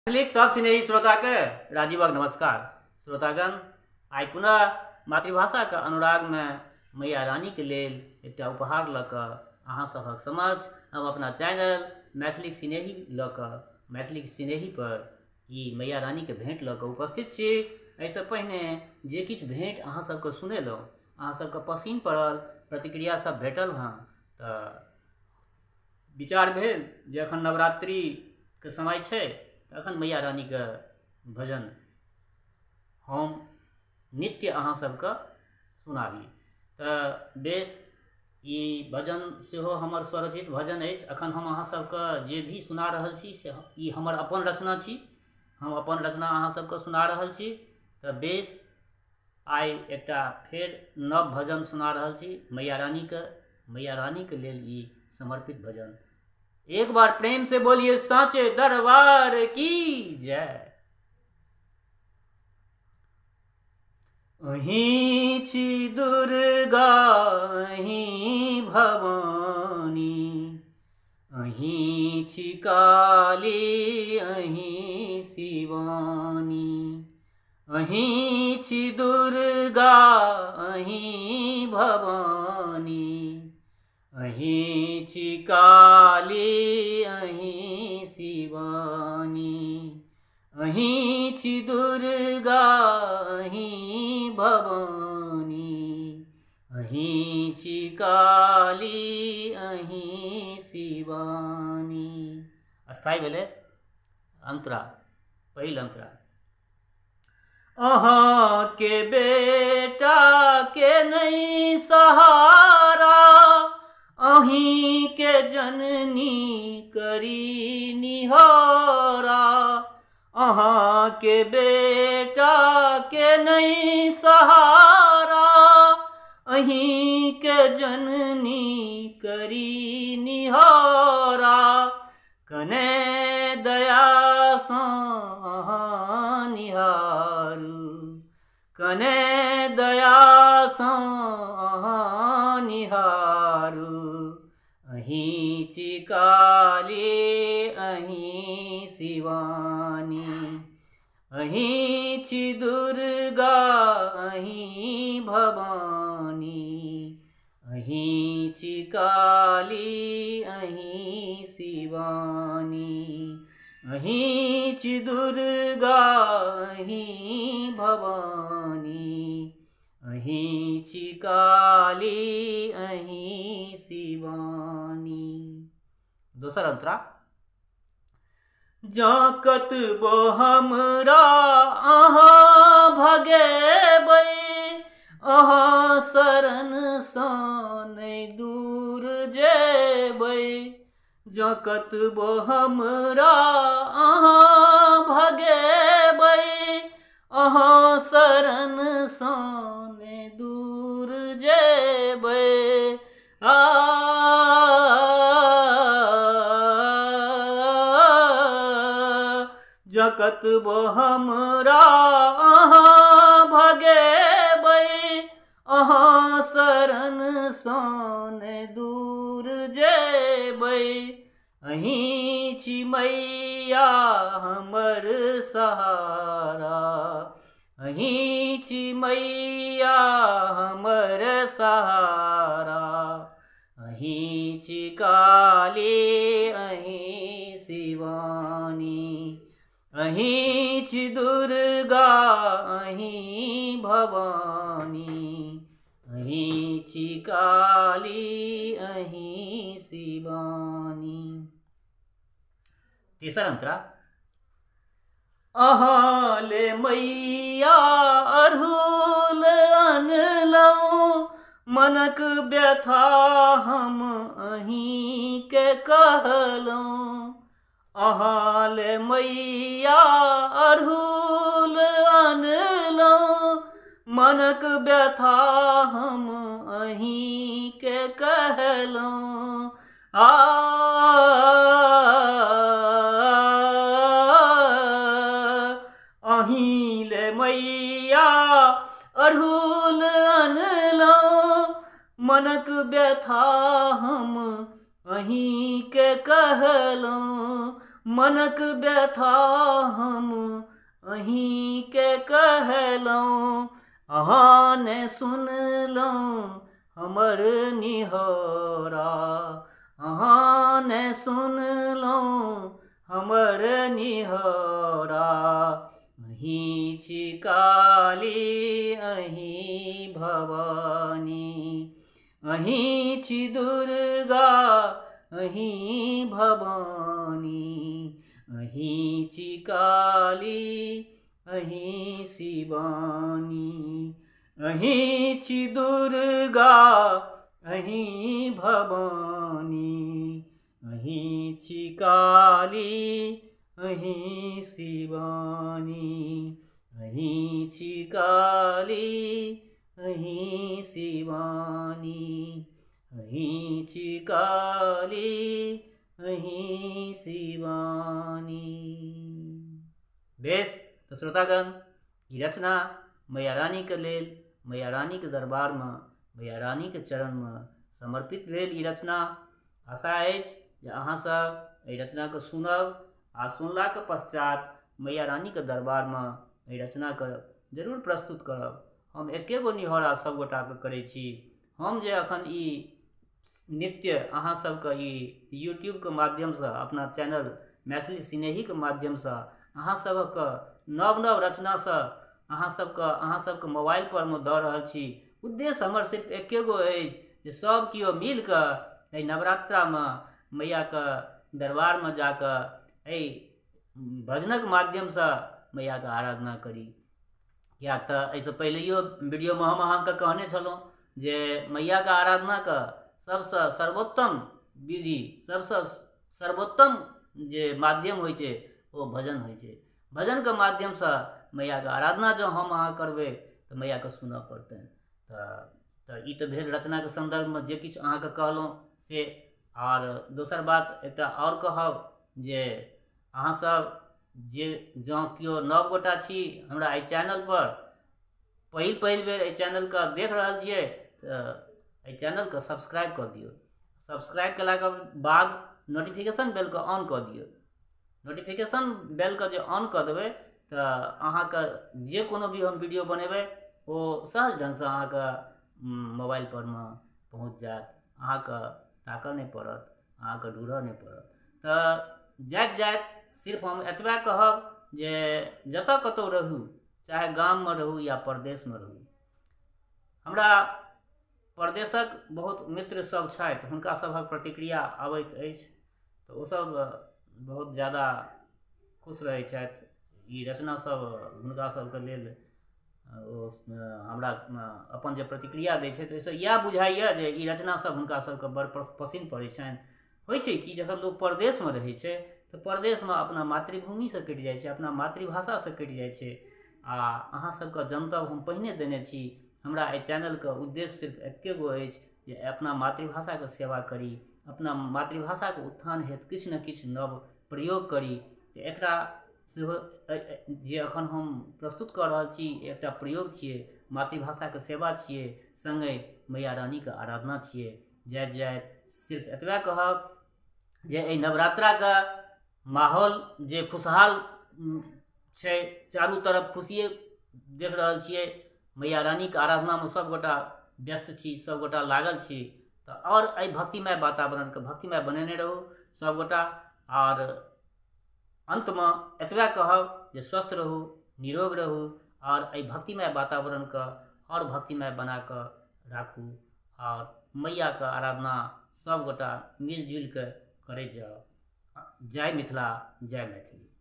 मैथिलीक सब स्नेही श्रोताके राजीवक नमस्कार। श्रोतागण, आइ पुनः मातृभाषाके अनुरागमे मैया रानीके लेल एकटा उपहार लऽ कऽ अहाँ सभक समक्ष हम अपना चैनल मैथिलीक स्नेही लऽ कऽ मैथिलीक स्नेही पर ई मैया रानीके भेंट लऽ कऽ उपस्थित छी। एहिसँ पहिने जे किछु भेंट अहाँ सबके सुनेलहुँ, अहाँ सबके पसिन पड़ल, प्रतिक्रिया सब भेटल हँ, तऽ विचार भेल जे एखन नवरात्रिके समय छै तऽ एखन मैया रानीके भजन हम नित्य अहाँ सबके सुनाबी। तऽ बेस, ई भजन सेहो हमर स्वरचित भजन अछि। एखन हम अहाँ सबके जे भी सुना रहल छी से ई हमर अपन रचना छी, हम अपन रचना अहाँ सबके सुना रहल छी। तऽ बेस, आइ एकटा फेर नव भजन सुना रहल छी मैया रानीके, मैया रानीके लेल ई समर्पित भजन। एक बार प्रेम से बोलिए साँचे दरबार की जय। अहीं छी दुर्गा अहीं भवानी, अहीं छी काली अहीं शिवानी, अहीं छी दुर्गा अहीं भवानी, अहीं छी काली अहीं शिवानी, अहीं छी दुर्गा अहीं भवानी, अहीं छी काली अहीं शिवानी। स्थायी भेलै अंतरा, पहिल अंतरा। अहाँके बेटा के नहि सहारा, अहीँके जननी करी निहारा, अहाँके बेटा के नहि सहारा, अहीँके जननी करी निहारा, कने दयासँ अहाँ निहारू, कने दयासँ अहाँ निहारू, अहीं छी काली अहीं शिवानी, अहीं छी दुर्गा अहीं भवानी, अहीं छी काली अहीं शिवानी, अहीं छी दुर्गा अहीं भवानी, अहीं छी काली अहीं शिवानी। दोसर अंतरा। जँ कतबो हमरा अहाँ भगेबै, अहाँ शरणसँ नहि दूर जेबै, जँ कतबो हमरा अहाँ भगेबै, अहाँ शरणसँ नहि दूर जेबै, आ जँ कतबो हमरा अहाँ भगेबै, अहाँ शरणसँ नहि दूर जेबै, अहीं छी मैया हमर सहारा, अहीं छी मैया हमर सहारा, अहीं छी काली अहीं शिवानी, अहीं छी दुर्गा अहीं भवानी, अहीं छी काली अहीं शिवानी। तेसर अंतरा। अहाँ ले मैया अड़हुल अनलहुँ, मनक व्यथा हम अहीँके कहलहुँ, अहाँ ले मैया अड़हुल अनलहुँ, मनक व्यथा हम अहीँके कहलहुँ, आ अहीं ले मैया अड़हुल अनलहुँ, मनक व्यथा हम अहीँके कहलहुँ, मनक व्यथा हम अहीँके कहलहुँ, अहाँ ने सुनलहुँ हमर निहोरा, अहाँ ने सुनलहुँ हमर निहोरा। अहीं छी काली अहीं भवानी, अहीं छी दुर्गा अहीं भवानी, अहीं छी काली अहीं शिवानी, अहीं छी दुर्गा अहीं भवानी, अहीं छी काली अहीं शिवानी, अहीं छी काली अहीं शिवानी, अहीं छी काली अहीं शिवानी। बेस तऽ श्रोतागण, ई रचना मैया रानीके लेल, मैया रानीके दरबारमे, मैया रानीके चरणमे समर्पित भेल ई रचना। आशा अछि जे अहाँसभ एहि रचनाके सुनब आ सुनलाके पश्चात मैया रानीके दरबारमे एहि रचनाके जरूर प्रस्तुत करब। हम एके गो निहोरा सभगोटाके करै छी, हम जे एखन ई नित्य अहाँ सबके ई यूट्यूबके माध्यमसँ अपना चैनल मैथिली सिनेहीके माध्यमसँ अहाँ सभक नव नव रचनासँ अहाँ सबके मोबाइलपर मे दऽ रहल छी। उद्देश्य हमर सिर्फ एके गो अछि जे सब केओ मिलकऽ एहि नवरात्रामे मैयाके दरबारमे जाकऽ एहि भजनक माध्यमसँ मैयाके आराधना करी। किएक तऽ एहिसँ पहिलैओ वीडियोमे हम अहाँके कहने छलहुँ जे मैयाके आराधनाके सबसँ सर्वोत्तम विधि, सबसँ सर्वोत्तम जे माध्यम होइ छै ओ भजन होइ छै। भजनके माध्यमसँ मैयाके आराधना जँ हम अहाँ करबै तऽ मैयाके सुनऽ पड़तनि। तऽ ई तऽ भेल रचनाके सन्दर्भमे जे किछु अहाँके कहलहुँ से। आओर दोसर बात एकटा आओर कहब जे अहाँसभ जे जँ केओ नव गोटा छी हमरा एहि चैनलपर पहिल पहिल बेर एहि चैनलके देख रहल छियै तऽ एहि चैनलके सब्सक्राइब कऽ दियौ। सब्सक्राइब केलाके बाद नोटिफिकेशन बेलके ऑन कऽ दियौ। नोटिफिकेशन बेलके जे ऑन कऽ देबै तऽ अहाँके जे कोनो भी हम वीडियो बनेबै ओ सहज ढङ्गसँ अहाँके मोबाइलपर मे पहुँच जायत, अहाँके ताकऽ नहि पड़त, अहाँके ढूँढऽ नहि पड़त। तऽ जाइत जाइत सिर्फ हम एतबे कहब जे जतऽ कतहु रहू, चाहे गाममे रहू या परदेशमे रहू, हमरा परदेशक बहुत मित्र सब छथि, हुनका सभक प्रतिक्रिया अबैत अछि तऽ ओसभ बहुत ज्यादा खुश रहै छथि। ई रचना सब हुनका सबके लेल ओ हमरा अपन जे प्रतिक्रिया दै छथि ओहिसँ इएह बुझाइए जे ई रचना सब हुनका सबके बड़ पसिन्न पड़ै छनि। होइ छै कि जखन लोक परदेशमे रहै छै तऽ परदेशमे अपना मातृभूमिसँ कटि जाइ छै, अपना मातृभाषासँ कटि जाइ छै। आ अहाँ सबके जनतब हम पहिने देने छी, हमरा एहि चैनलके उद्देश्य सिर्फ एके गो अछि जे अपना मातृभाषाके सेवा करी, अपना मातृभाषाके उत्थान हेतु किछु ने किछु नव प्रयोग करी। तऽ एकरा सेहो जे एखन हम प्रस्तुत कऽ रहल छी एकटा प्रयोग छियै, मातृभाषाके सेवा छियै, सङ्गहि मैया रानीके आराधना छियै। जाइत जाइत सिर्फ एतबे कहब जे एहि नवरात्राके माहौल जे खुशहाल छै, चारू तरफ खुशिए देख रहल छियै, मैया रानीके आराधनामे सभगोटा व्यस्त छी, सभगोटा लागल छी, तऽ आओर एहि भक्तिमय वातावरणके भक्तिमय बनेने रहू सभगोटा। आओर अन्तमे एतबे कहब जे स्वस्थ रहू, निरोग रहू आओर एहि भक्तिमय वातावरणके आओर भक्तिमय बनाकऽ राखू आओर मैयाके आराधना सभगोटा मिलजुलि कऽ करैत जाउ। जय मिथिला, जय मैथिली।